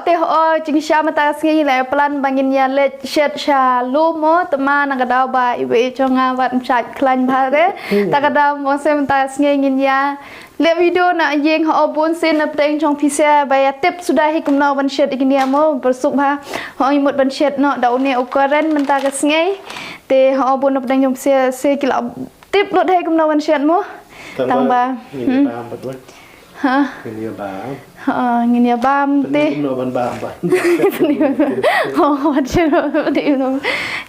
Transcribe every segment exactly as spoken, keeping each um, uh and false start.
Te ho, jingshisha mynta ka sngi la plan ba ngin ïa leit shet sha lum mo, te ma na ka daw ba iwei jong nga wat ym shait khlaiñ bha re. Ta ka daw mo se mynta ka sngi ngin ïa leh video na ïing. Ho, bun sien na pdeng jong phi se ba ïa tip suda hi kumno ban shet ïa kine mo, ba suk bha. Ho, i mut ban shet noh da une u current mynta ka sngi. Te ho, bun na pdeng jong phi se, se ki la tip lut hi kumno ban shet mo. Tang ba ngin ïa bam pat wei. Ha. Ngin ïa bam. Ha, ngin ïa bam te. Kumno ban bam ba. Ho, ho, te no, te no.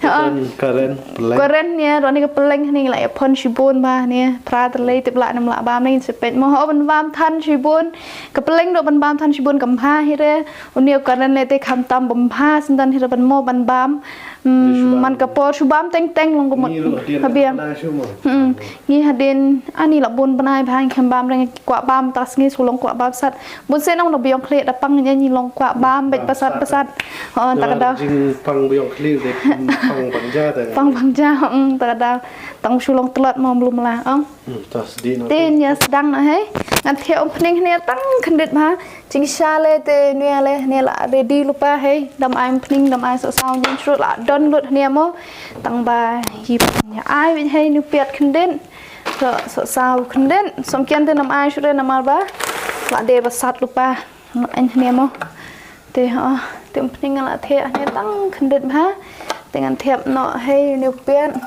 Ha. Karen, peleng. Karen ne, roni ka peleng ne la ïa pon shibun ba ne, phra te lei tip la nam la bam ne, ngin sepet mo ho ban bam than shibun. Ka peleng ro ban bam than shibun kam bha hi re. Uni u karen le te kham tam bam bha, syndan hi re ban mo ban bam. Mm, man ka por shu bam teng teng long kumut. Ngi ruh hadien ha biang. Bnai shu mo. Hmm. Ngi hadien ani la bun bnai bha ngi khlem bam re, ngi kwah bam ta sngi shu long kwah bam sat. Bun sien nong da biang khlieh da pang ngi, ngi long kwah bam beit ba sat ba sat. Oh, ta ka daw. Jing pang biang khlieh de pang bang ja ta. Pang bang ja, hmm, ta ka daw. Tang shu long tlot mo mlum la, oh. Hmm, ta sdi no. Te nia sdang na hei. Ngan thiah opening hne tang khyndiat bha. Jingshisha le te nia le hne la ready lypa hei. Dam ai opening, dam ai sohsaw, nien shrut la don lut hne mo. Tang ba hi nia ai wei hei, nu piat khyndiat. So, sohsaw khyndiat. Som kian te dam ai shrut namar ba la dei ba sat lypa. Nga ain hne mo. Te ho, te opening nga la thiah hne tang khyndiat bha. Te ngan thiah noh hei nia piat.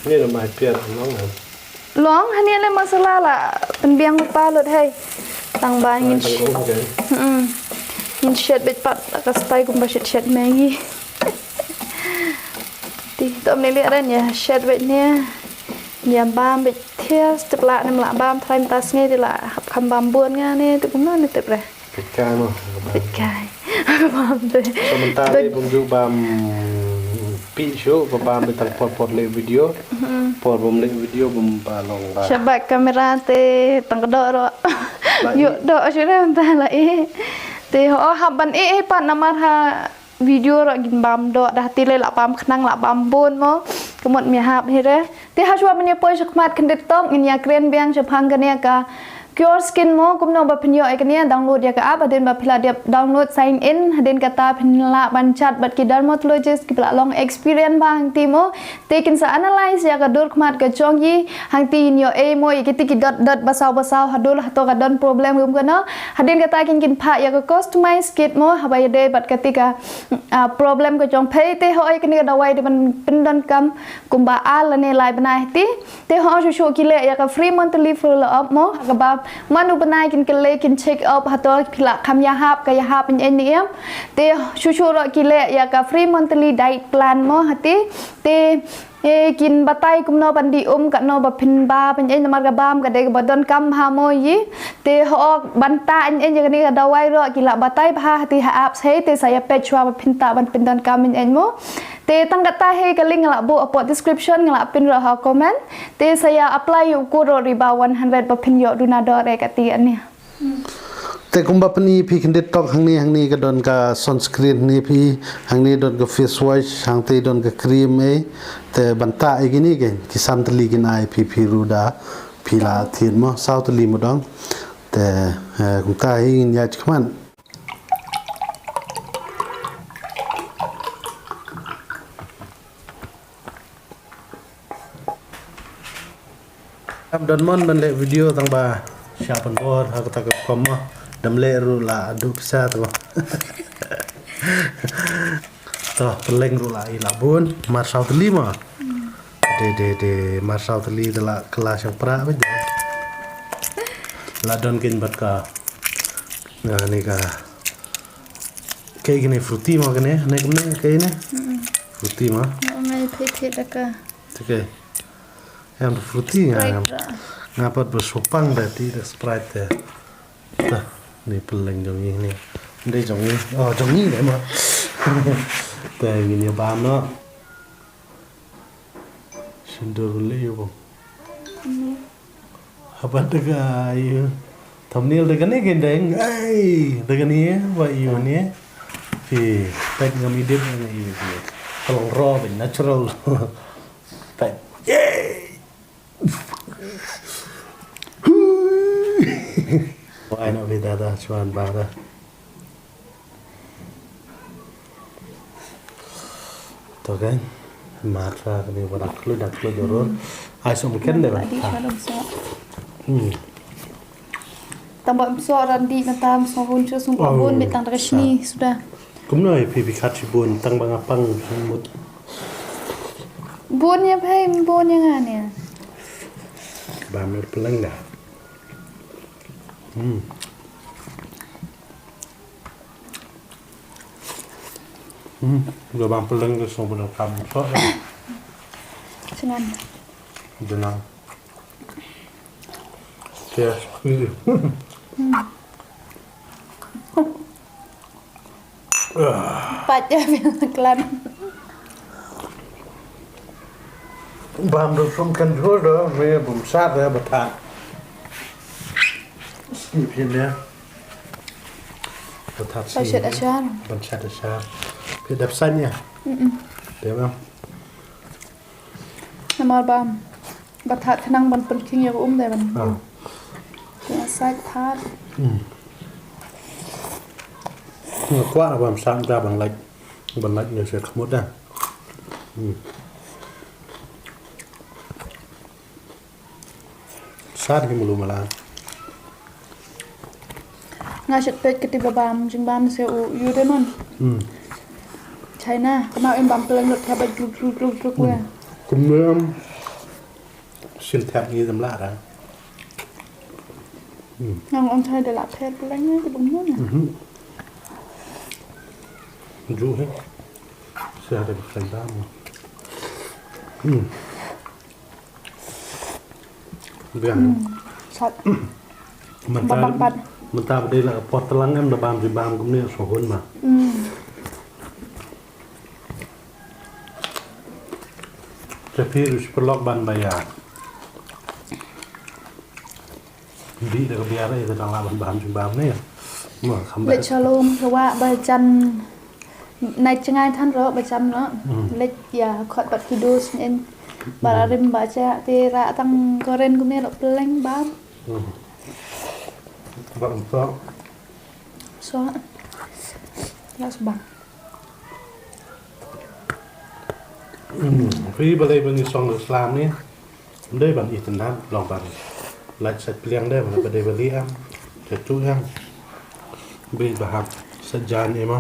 Ni la mai piat long hei. Long hane le masala la pynbiang lypa lut hei. Tang ba ngin sh-, hmm. Ngin shet beit pat ka style kumba shet shet Maggi. Te to ne le ren ïa shet beit ne. Ïa bam beit thiah, te pla ne la bam trai mynta sngi te la hap kham bam bun nga ne, te kumno ne te pre. Peit kai mo. Peit kai. Bam te. So mynta te bym ju bam phi shu, ba bam beit tang por por leh video. Por bym leh video bym ba long ba. Shabak kamera te tang ka doh ro. Yu doh shu re mynta la i. Te ho hap ban i i pat namar ha video ruh ngin bam doh, da te le la bam khnang la bam bun mo. Ka mut ym ïahap hi re. Te ha shuwa ban ïa poi shakhmat khyndiat tong ngin ïa kren biang shaphang kane ka Cure Skin mo, kumno ba phin ïoh ïa kane, download ïa ka app, hadien ba phi la dep download, sign in, hadien kata phin lah ban chat bad ki dermatologist kiba la long experience bha hangtei mo. Te kin sa analyse ïa ka dur khmat ka jong i, hangtei in ïoh ei mo ïa kiti ki dot dot basaw basaw ha dur hato ka don problem kum kano. Hadien kata kin kin phah ïa ka customize kit mo, haba ïadei bad kati ka, ah, problem ka jong phi. Te hooid kane ka dawai dei ban pyndonkam kumba ar lane lai bnai hangtei. Te hooid shuh shuh ki leh ïa ka free monthly follow up mo, ha kaba man u bnai kin kylleng kin check up hato phi la kham ïahap ka ïahap ïeng ne em. Te shuh shuh ruh ki leh ïa ka free monthly diet plan mo hangtei. Te, eh, kin batai kumno ban dih um, katno ba phin bam ïeng namar ka bam ka dei kaba donkam bha mo i. Te hooid ban tah ïeng ïa kane ka dawai ruh ki la batai bha hangtei ha app, hei te sa ïa peit shuwa ba phin tah ban pyndonkam ïeng mo. Te tang kata hei ka link nga la buh hapoh description, nga la pin ruh ha comment. Te sa ïa apply ïa u code ruh Riba one hundred ba phin ïoh duna dor ïa kati ane. Te kumba pyni phi khyndiat tong hangne, hangne ka don ka sunscreen hangne phi, hangne don ka face wash, hangtei don ka cream ei. Te ban tah ïa kine ki, ki san tylli kin ai phi, phi ruh da phi la thied mo, saw tylli mo dong. Te, eh, kumta hi ngin ïa khmat. Kam don mon ban leh video tang ba sha pynbor ha kata ka rukom mo. Dam leh ruh la duh pisa te mo. To, pynleng ruh la i la bun, mar saw tylli mo. De, de, de, mar saw tylli de la kylla shang pra beit de. La don kin bad ka. Nga ne ka. Kaei kane, fruity mo kane, ne kumne kaei ne? Mm. Fruity mo? Nga ong ai phi phi da ka. Te kaei. Em fruity nga em. Sprite ra. Nga pat ba sopang da ti da Sprite te. Ta, ni pynleng jong ngi ni. Ndei jong ngi. Oh, jong ngi ne mo. Te ngin ïa bam noh. Shindur leh ïa u bang. Haba da ka ïa thumbnail da kane ka dang, ai, da kane ba ïa ne. Phi peit ngam edit ne ïa phi. Ka long raw ba natural. Peit. Yay! Ai na phi da da, chuan ba da. To kan. Matra kani ba da kloi da kloi joror. Ai som ken de ba. Di chuan um so. Hmm. Tang ba um so ran di na tam so hun chu sum ba bun me tang da ka shini suda. Kumno e phi phi khat shi bun tang ba nga pang mut. Bun ya phai bun ya nga ne. Ba mer peleng da. Hmm. Hmm, da bam peleng ke song peleng kam so. Sengan. Denang. Yes. Hmm. Pat ya biang klan. Bam do sum kan jhur do me bum sat da ba tha. Ni phin ya. Ba tha. Ba shet ashar. Ban shet ashar. Phi dap san ya. Mm. Dep bam. Namar ba ba that khnang ban pynkhing ïa ka um de ban. Ah. Ïa sai that. Hmm. Nga kwah ban sam da ban lait. Ban lait ne se khmut da. Hmm. Sat hi mulu mala. Nga shet peit kati ba bam jingbam se u yu de non. Hmm. China, kama em bam peleng lut ka ba gluk gluk gluk gluk we. Kumne am sin thep ngi dam la da. Hmm. Nang on chai de la phet peleng ne ke bum ne. Mhm. Ju he. Sia de peleng da mo. Hmm. Biang. Hmm, sat. Mynta, babang pat. Mynta ba dei la ka por tlang em da bam ji bam kumne so hun ma. Hmm. Te phi ruh shi paralok ban ba ïa. Bi da ka biar eh ka dang la ban bam ji bam ne. Ma kham ba. Leit shalom ka wa ba jan. Nai jngai than ro ba jan ro. Hmm. Leit ïa khot bad ki dos nyen. Ba la rim ba cha te ra tang koren kumne lo pleng ba. Hmm. Ba um so. So. Las ba. Hmm. Phi ba lei ba ni song da slam ni. Ym dei ban ïeit tyndan, long ban lait sait pliang dei ban ba dei ba liam. Te tu yang. Beit ba hap sait jan ïa ma.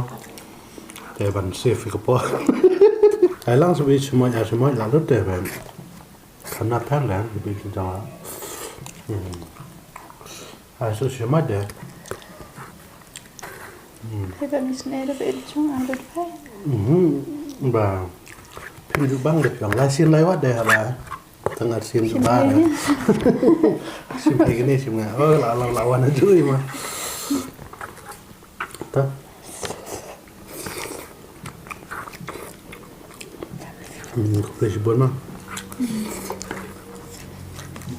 Te ban save ïa ka por. Ai lang sa beit sumai ai sumai la lut te ban. Kham nat than dei beit tu jang. Hmm. Ai so sumai dei. Hmm. Te ban is ne da beit chung ai lut phai. Mhm. Ba. Phin ju bang dei phi ong lai sien lai wat dei ha ba. Tang ar sim ba. Sim phi kini sim nga. Oh, la la la wan ju ma. Ta. Hmm, fresh bon ma.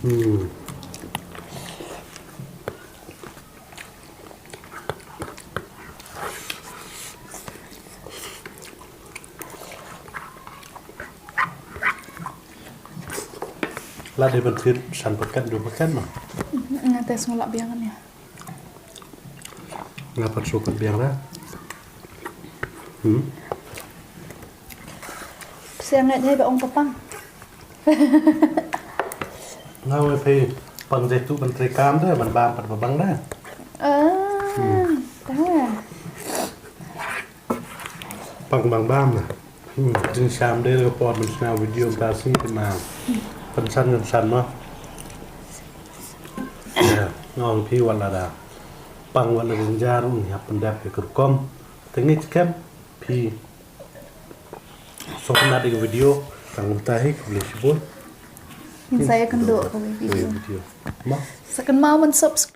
Hmm. La dei ban thied san paket, du paket ma. Nga te sngewlah biang kan ïa. Nga pat shu pat biang ra. Hmm. Siang ngai ba ong ka pang. Nga wei phi pang jai tu ban trei kam da ban bam pat ba bang da. Ah, ta. Pang bang bam na. Hmm, jingsham de lo por ban sna video ta si kena. Pynsan ngan san ma. Ya, ngong phi wala da. Pang wala jinjar un ya pendap ke rukom. Tengik kem phi. So kena di video tang tahi kuli sibul. Kin saya kendo ka video. Video. Ma. Sa kan mau men subscribe.